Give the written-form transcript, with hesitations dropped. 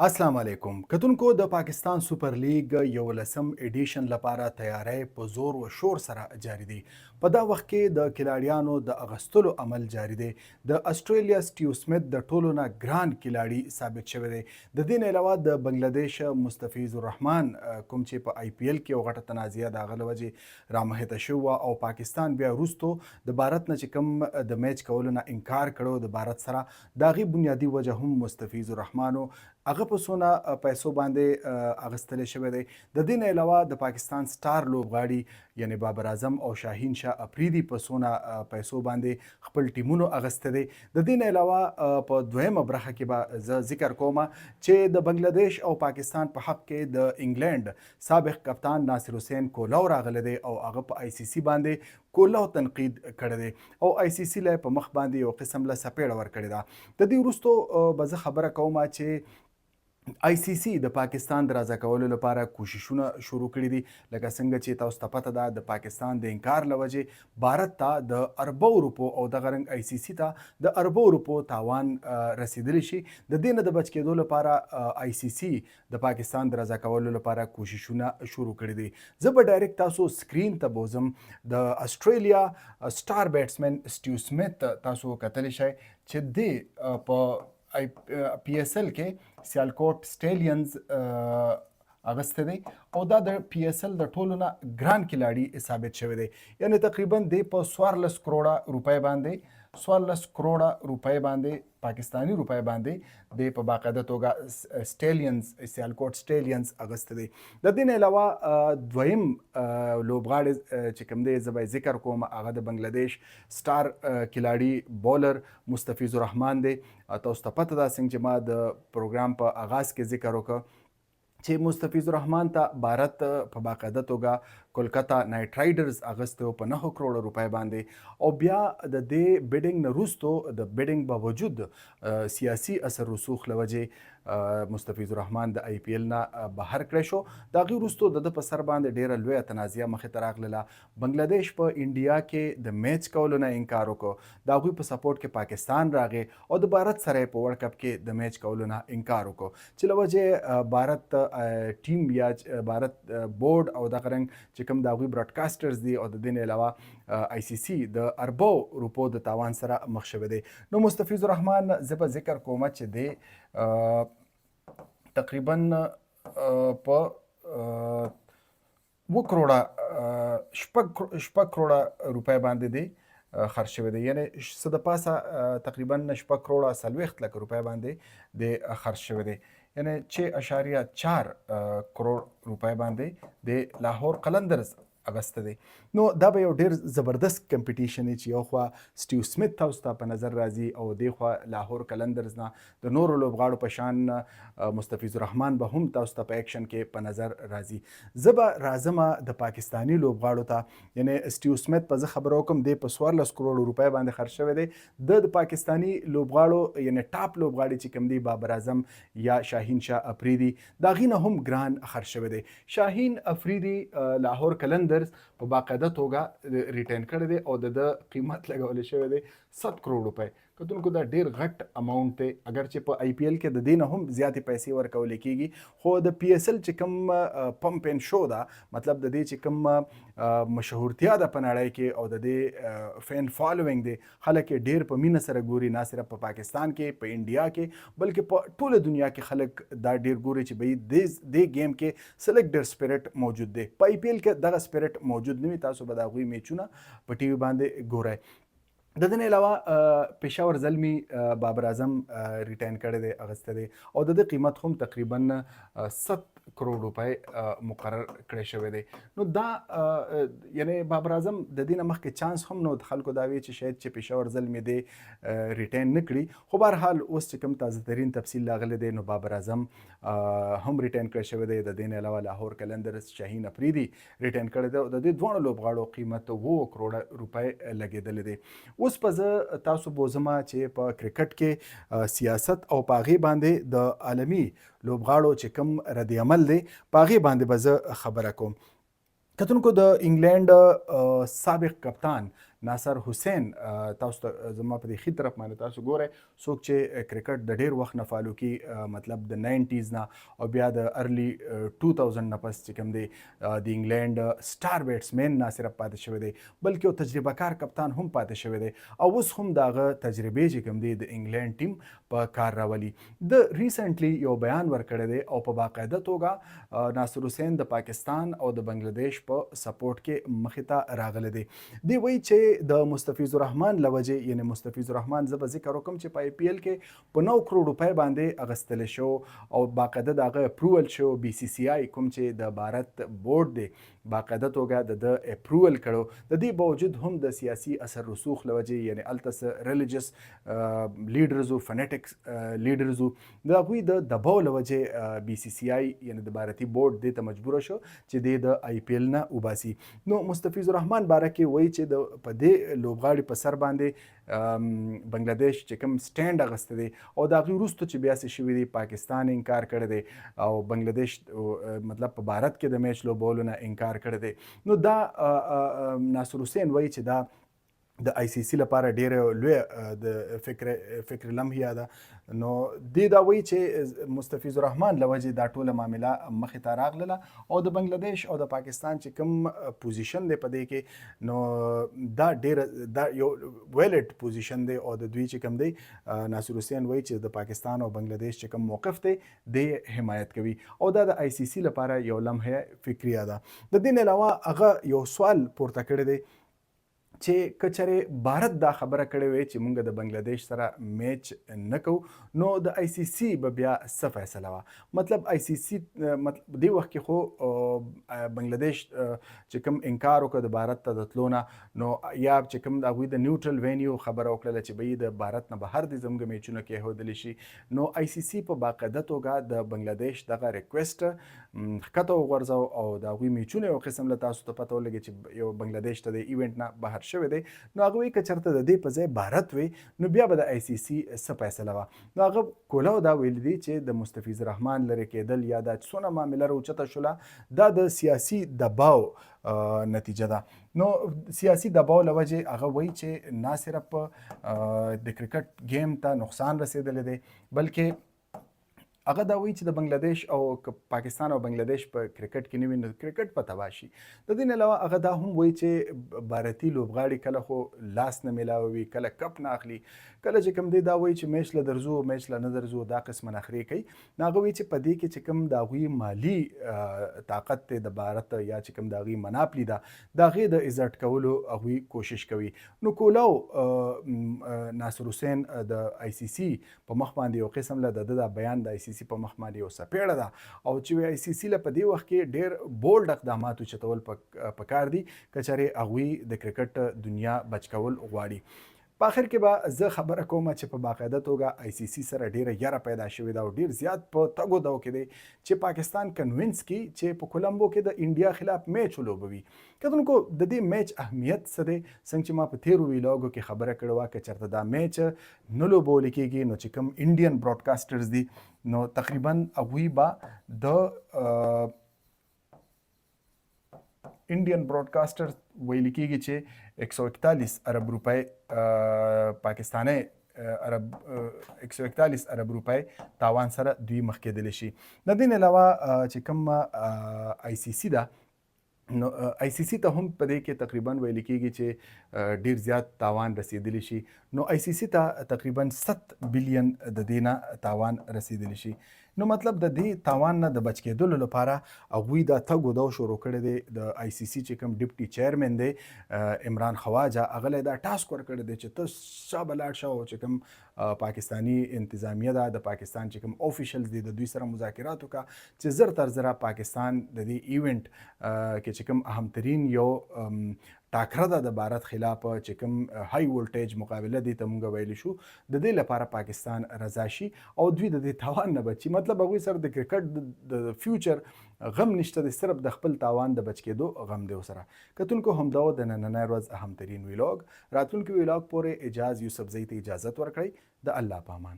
اسلام علیکم کتونکو، د پاکستان سپر لیګ یولسم ایډیشن لپاره تیاری په زور و شور سره جاری دی. په دا وخت کې د کلاړیانو د اغستلو عمل جاری دی. د اسټرالیا سټیو سمیت د ټولو نه ګران کلاړی ثابت شوی دی. د دې نه علاوه د بنګلادیش مستفیض الرحمن، کوم چې په آی پی ایل کې یو غټه تنازعه د هغه له وجې رامخې ته شوې وه او پاکستان بیا وروسته د بھارت نه چې کوم د میچ کولو نه انکار کړو د بھارت سره، د هغې بنیادي وجه هم مستفیض الرحمن و. هغه په څونه پیسو باندې اغستل شوی دی. د دې نه علاوه د پاکستان سټار لوبغاړي، یعنی بابر اعظم او شاهین شاه اپریدي، په څونه پیسو باندې خپل ټیمونو اغسته دی. د دې نه علاوه په دویمه برخه کې به زه ذکر کوم چې د بنگلاديش او پاکستان په حق کې د انګلند سابق کپتان ناصر حسین کولو راغلی دی او هغه په آی سی سی باندې کولو تنقید کړی دی او آی سی سی له په مخ باندې یو قسم له سپېړه ورکړې ده. د دې وروسته به زه خبره کوم چې آی سی سی د پاکستان د راضي کولو لپاره کوششونه شروع کړي دي. لکه څنګه چې تاسو ته پته ده، د پاکستان د انکار له وجې بھارت ته د اربو روپو او دغه رنګ آی سی سی ته د اربو روپو تاوان رسیدلی شي. د دې نه د بچ کېدو لپاره آی سی سی د پاکستان د رضا کولو لپاره کوششونه شروع کړي دي. زه به ډایرکټ تاسو سکرین ته بوزم. د استرالیا سټار بیټسمن سټیو سمیت تاسو کتلی شئ چې دی په پی ایس ایل کې سیالکوټ سټیلینز اغسته دی او دا د پی ایس ایل د ټولو نه ګران کلاړی ثابت شوی دی. یعنی تقریبا دی په 14 کروڑه روپۍ باندې، 14 کروڑه روپۍ باندې، پاکستانی روپۍ باندې د په باقاعده توګه سټیلینز، سیالکوټ سټیلینز اغسته دی. د دې نه علاوه دویم لوبغاړی چې کوم دی، زه به ذکر کوم، هغه د بنگلاديش سټار کلاړی بولر مستفیض الرحمن دی. تاسو ته پته ده، څنګه چې ما د پروګرام په آغاز کې ذکر وکړ چې مستفیض الرحمن ته بھارت په باقاعده توګه کولکاتا نایټ رایډرز اغسته په 9 کروڑ روپۍ باندې او بیا د دې بیډینګ نه وروسته، د بیډینګ باوجود سیاسي اثر رسوخ له وجې مستفیض الرحمن د آی پی ایل نه بهر کړی شو. د هغې وروسته د ده په سر باندې ډیره لویه تنازعه مخې ته راغلله. بنگلاديش په انډیا کې د میچ کولو نه انکار وکړ، د هغوی په سپورټ کې پاکستان راغی او د بھارت سره په ورلډ کپ کې د میچ کولو نه انکار وکړ چې له وجې بھارت ټیم یا بھارت بورډ او دغه رنګ چې کوم د هغوی براډکاسټرز دي او د دې نه علاوه آی سی سی د اربو روپو د تاوان سره مخ شوی دی. نو مستفیض الرحمن زه به ذکر کوم چې دی تقریبا په 7 کروڑه، 6 کروڑه روپۍ باندې دی خرڅ شوی دی. یعنی څه د پاسه تقریبا 6 کروڑه 40 لک روپۍ باندې دی خرڅ شوی دی. یعنی 6.4 کروڑ روپۍ باندې د لاهور قلندرز اغسته دی. نو دا به یو ډیر زبردست کمپټیشن چې یو خوا سټیو سمیت تاسو ته په نظر راځي او دی خوا لاهور قلندرز نه د نورو لوبغاړو په شان مستفیض الرحمن به هم تاسو ته په اکشن کې په نظر راځي. زه به راځم د پاکستاني لوبغاړو ته. یعنی سټیو سمیت په زه خبره وکم، دی په 14 کروڑ روپۍ باندې خرڅ شوی دی. د پاکستاني لوبغاړو، یعنی ټاپ لوبغاړي چې کوم دی، بابر اعظم یا شاهین شاه افریدي، دا غینه هم ګران خرڅ شوی دی. شاهین افریدي لاهور قلندرز په باقاعده توګه ریټین کړی دی او د قیمت لګول شوی دی 7 کروڑ روپۍ. کتونکو، دا ډیر غټ اماونټ دی. اگر چې په آی پی ایل کې د دې نه هم زیاتې پیسې ورکول کیږي، خو د پی ایس ایل چې کوم پمپ ان شو ده، مطلب د دې چې کوم مشهورتیا ده په نړۍ کې او د دې فین فالوینګ دی، خلک ډیر په مینه سره ګوري. نه صرف په پاکستان کې، په انډیا کې، بلکې په ټوله دنیا کې خلک دا ډیر ګوري چې به دې گیم کې سلیکټر سپیرټ موجود دی. په آی پی ایل کې دغه سپیرټ موجود نه وي. تاسو به د هغوی میچونه په ټي وي باندې ګورئ. د دې نه علاوه پېښور زلمی بابر اعظم ریټین کړی دی، اغستی دی او د دې قیمت هم تقریبا 7 کروڑ روپۍ مقرر کړی شوی دی. نو دا یعنی بابر اعظم د دې نه مخکې چانس هم نو خلکو دا وی چې شاید چې پېښور زلمی دی ریټین نه کړي، خو بهرحال اوس چې کوم تازه ترین تفصیل راغلی دی، نو بابر اعظم هم ریټین کړی شوی دی. د دې نه علاوه لاهور قلندرز شاهین افریدي ریټین کړی دی او د دې دواړو لوبغاړو قیمت 7 کروڑه روپۍ لګېدلی دی. اوس په زه تاسو بوزم چې په کرکټ کې سیاست او په هغې باندې د عالمي لوبغاړو چې کوم رد عمل دی، په هغې باندې به زه خبره کوم. کتونکو، د انګلند سابق کپتان ناصر حسین تاسو ته زما په دې ښي طرف باندې تاسو ګورئ، څوک چې کرکټ د ډیر وخت نه فالو کی، مطلب د 90s نه او بیا د ارلی 2000 نه پس چې کوم دی، د انګلند سټار بیټسمن نه صرف پاتې شوی دی، بلکې یو تجربه کار کپتان هم پاتې شوی دی، او اوس هم داغه تجربې چې کوم دی د انګلند ټیم په کار راولي. د ریسنټلی یو بیان ورکړی دی او په باقاعده توګه ناصر حسین د پاکستان او د بنگلاديش په سپورټ کې مخې ته راغلی دی. دی وایي چې د مستفیض الرحمن لوجه، یعنی مستفیض الرحمن زه به ذکر وکم چې په آی پی ایل کې په 9 کروڑ روپۍ باندې اغستل شو او باقاعده دغه اپروول شو، بي سي سي آی کوم چې د بھارت بورډ دی باقاعده توګه د ده اپروول کړو. د دې باوجود هم د سیاسي اثر رسوخ لوجه، یعنی الته څه ریلیجس لیډرز او فنټکس لیډرز د هغوی د دباو لوجه، بي سي سي آی یعنی د بھارتي بورډ دې ته مجبور شو چې دې د آی پی ایل نه وباسي. نو مستفیض الرحمن باره کې وایي چې د په دې لوبغاړي په سر باندې بنگلاديش چې کوم سټینډ اغسته دی او د هغې وروسته چې بیا څه شوي دي، پاکستان انکار کړی دی او بنگلاديش مطلب په بھارت کې د میچ لوبولو نه انکار کړی دی. نو دا ناصر حسین وایي چې دا د آی سی سی لپاره ډیره لوی د فکر لمحه ده. نو دی دا وایي چې مستفیض الرحمن لوجه دا ټوله معامله مخې ته راغله او د بنگلاديش او د پاکستان چې کوم پوزیشن دی په دې کې، نو دا ډیر دا یو ویلډ پوزیشن دی، او د دوی چې کوم دی، ناصر حسین وایي چې د پاکستان او بنگلاديش چې کوم موقف دی دی حمایت کوي، او دا د آی سی سی لپاره یو لمحه فکریه ده. د دې نه علاوه هغه یو سوال پورته کړی دی چې کچره بھارت دا خبره کړې وي چې مونږ د بنگلاديش سره میچ نه کو، نو د آی سی سی به بیا څه فیصله وه؟ مطلب آی سی سی مطلب دی وخت کې خو بنگلاديش چې کوم انکار وکړ د بھارت ته د تلو نه، نو یا چې کوم د هغوی د نیوټرل وینیو خبره وکړله چې به د بھارت نه بهر دي زموږ میچونه کېښودل شي، نو آی سی سی په باقاعده توګه د بنگلاديش دغه ریکویسټ ښکته وغورځاو او د هغوی میچونه یو قسم له تاسو ته پته ولګي چې یو بنگلاديش ته د ایونټ نه بهر شوی دی. نو هغه وی که چرته د دې په ځای بھارت وي نو بیا به د آی سی سی څه فیصله وه؟ نو هغه کولاو دا ویل دي چې د مستفیض الرحمن لرې کېدل یا دا څونه معامله راوچته شوله، دا د سیاسي دباو نتیجه ده. نو سیاسي دباو له وجې هغه وایي چې نه صرف د کرکټ گیم ته نقصان رسېدلی دی، بلکې هغه دا وایي چې د بنگلاديش او پاکستان او بنگلاديش په کرکټ کې نه وي نو کرکټ په تباه شي. د دې نه علاوه هغه دا هم وایي چې بھارتي لوبغاړي کله خو لاس نه ملاوي، کله کپ نه اخلي، کله چې کوم دی دا وایي چې میچ له درځو، میچ له نه درځو، دا قسمه نخرې کوي. نو هغه وایي چې په دې کې چې کوم د هغوی مالي طاقت دی د بھارت یا چې کوم د هغوی مناپلي ده، د هغې د عزت کولو هغوی کوشش کوي. نو کولاو ناصر حسین د آی سی سی په مخ باندې یو قسم له د ده دا بیان د آی سی سی په مخ باندې یو څپېړه ده، او چې آی سی سی له په دې وخت کې ډېر بولډ اقدامات اوچتول پکار دي که چېرې هغوی د کرکټ دنیا بچ کول غواړي. په اخر کې به زه خبره کوم چې په باقاعده توګه آی سی سی سره ډیره یره پیدا شوې ده او ډیر زیات په تګو دو کې دی چې پاکستان کنوینس کی چې په کولمبو کې د انډیا خلاف میچ ولوبوي. کتونکو، د دې میچ اهمیت څه دی؟ څنګه چې ما په تیرو ویلاګو کې خبره کړې وه، که چېرته دا میچ نه لوبول کېږي نو چې کوم انډین براډکاسټرز دي نو تقریبا هغوی به د انډین براډکاسټر ویل کېږي چې 141 ارب روپۍ پاکستاني ارب 141 ارب روپۍ تاوان سره دوی مخ کېدلی شي. د دې نه علاوه چې کوم آی سی سی ده، نو آی سی سی ته هم په دې کې تقریبا ویل کېږي چې ډیر زیات تاوان رسیدلی شي. نو آی سی سی ته تقریبا 7 بلین د دې نه تاوان رسیدلی شي. نو مطلب د دې تاوان نه د بچ کېدلو لپاره هغوی دا تګ و دو شروع کړی دی. د آی سی سی چې کوم ډپټي چیرمن دی عمران خواجه، هغه له دا ټاسک ورکړی دی چې ته شابه لاړ شه او چې کوم پاکستاني انتظامیه ده، د پاکستان چې کوم اوفیشلز دي، د دوی سره مذاکرات وکړه چې زر تر زره پاکستان د دې ایونټ کې چې کوم اهم ترین یو ټاکره ده د بھارت خلاف، چې کوم های ولټیج مقابله دي ته مونږ ویلی شو، د دې لپاره پاکستان رضا شي او دوی د دې تاوان نه بچي. مطلب هغوی سره د کرکټ د فیوچر غم نشته دی، صرف د خپل تاوان د بچ کېدو غم دی ورسره. کتونکو، همدا و د نننۍ ورځ اهم ترین ویلاګ. راتلونکي ویلاګ پورې اجاز یوسفزۍ ته اجازت ورکړئ. د الله په امان.